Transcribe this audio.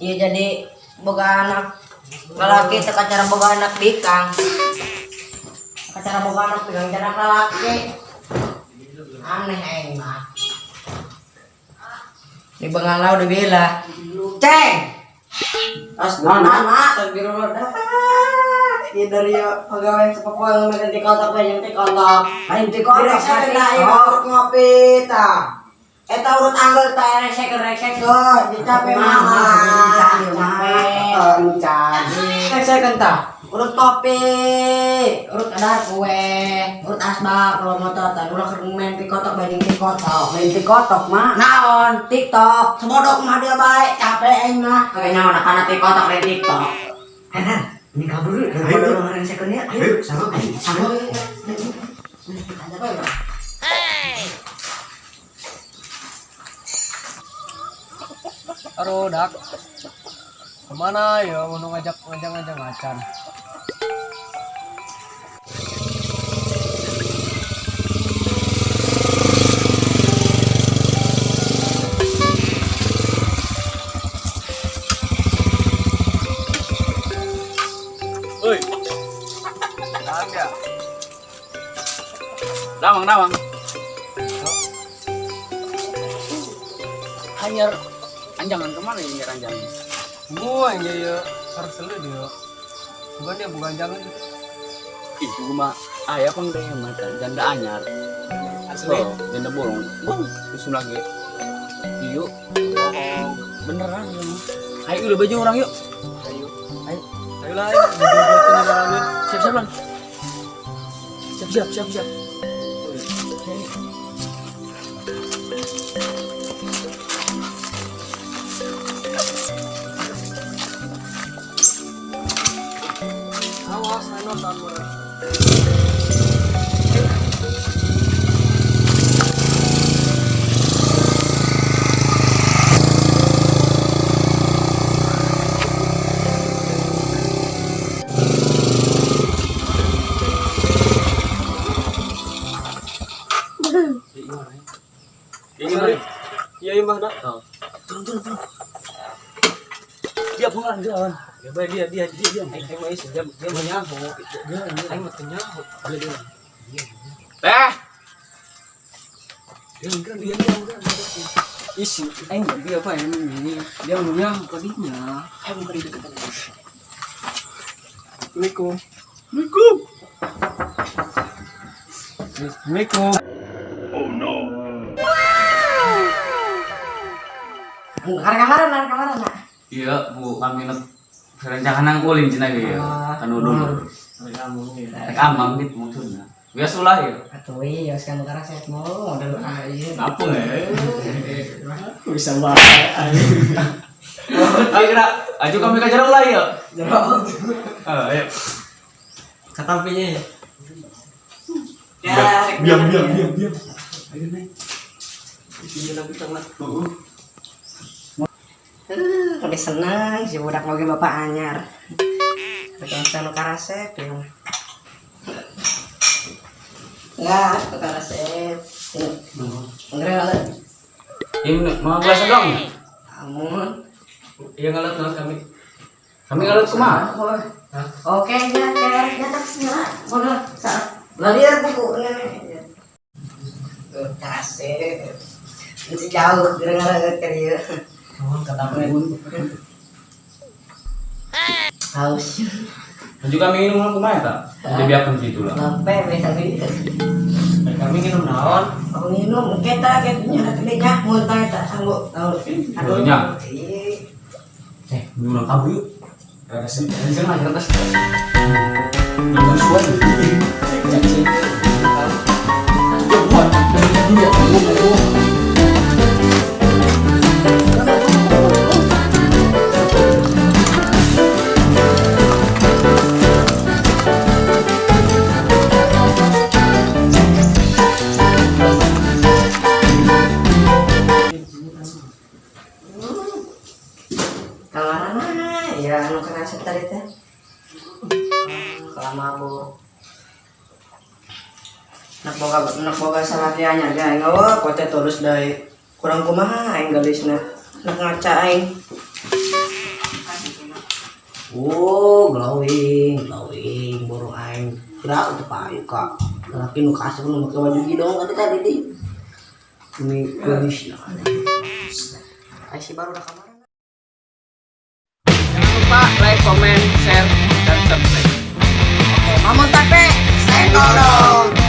Iya jadi boga anak lalaki teu kacara boga anak bikang. Kacara boga anak bikang cara lalaki. Aneh aing mah. Di Bengalau udah bela. Ceng. As Mana? Astagfirullah. Iya dari pegawai sepak bola ngomongin di kotak banyak di kotak. Lain ti kotak, Direksa kena ti ieu kotak. urut ngopi tah. Eta urut anggel tah resekeun resekeun, dicape mama. Capek. Encan. Resekeun tah. Urut kopi, urut ada kue, urut asbak kalau motor tah ulah keur main di kotak banyak di kotak. Lain ti kotok mah. Naon, TikTok, sebodok mah dia baik, capek aing mah. Kagak nyawa kana TikTok lain TikTok. Enan, ini kabur dulu daripada orang resekeun ya. Ayo, sama ayo, sama. Ada apa ya? Aduh, dak. Kemana ya? Mau ngajak ngajak ngajak macan. Oi. Ada. Dawang, dawang. Hanyar anjangan kemana ini nyar anjangan? Gua yang ya harus selu dia. Bukan dia bukan jangan. Ih, gua mah ayah pang deh mata janda anyar. Asli. Oh, janda bolong. Bang, susun lagi. Yuk. Beneran ya mah. Ayo udah baju orang yuk. Ayo. Ayo. Ayo lah, ayo. Ayo. Siap siap lan. Siap siap siap siap. Awas, anu sama. Iya, Iya, iya, Mbah, dak. Turun turun turun. Dia pulang jalan. Ya, baik dia dia dia dia. Aing mah isi, dia dia mah nyaho. Dia Aing mah teu nyaho. Dia dia. Teh. Dia enggak dia dia enggak. Isi, aing mah dia apa ini? Dia mau nyaho kadinya. Ayo bukan deketan. Assalamualaikum. Assalamualaikum. Assalamualaikum. Kamar-kamaran, kamar-kamaran. Iya, Bu, kami nek rencana ulin cina ge ya. Kan dulu. Rek amang gitu maksudnya. Biasa lah ya. Atuh iya, sekarang karena saya mau modal aja. Apa ya? Bisa banget. Ayo kira, ayo kami ke jero lah ya. Jero. Ayo. Katampinya ya. Ya, Diam, diam, diam, diam. Ayo naik. Isinya lagi tengah. Lebih seneng si budak moge bapak anyar. Rekan nu karasep ya. Enggak, nu karasep. Enggak lah. Ini mau gelas dong. Amun. Iya ngalut ngalut kami. Kami ngalut kumaha? Oke, ya, ya, ya tak segala. Bodoh, salah. Laliar buku ini. Tuh, karasep. Masih jauh, gara-gara ke dia. Oh, kata Haus. Lanjut kami minum kumaha ya, tak? Jadi biarkan gitu lah. Sampai besok ini. Kami minum naon? Aku minum, kita kayaknya ada gedenya, muntah tak sanggup. Aduh. Nya. Iya. Minum kamu yuk. Rada sih, lah, atas. Minum suan. Caci. Ya buat. Iya, gua. Kamarana ya anu karasep tadi teh. Kalau mabuk. Nak boga salaki anyar ge aing eueuh kote tulus deui. Kurang kumaha aing geulisna. Nak ngaca aing. Oh, glowing, glowing, boro aing. Kira teu payu ka. Lalaki nu kasep nu make baju gidong atuh tadi di. Ini geulis lah. Ai si baru kamar. Jangan lupa like, comment, share, dan subscribe. Oke, Mamon Tape, senggol dong.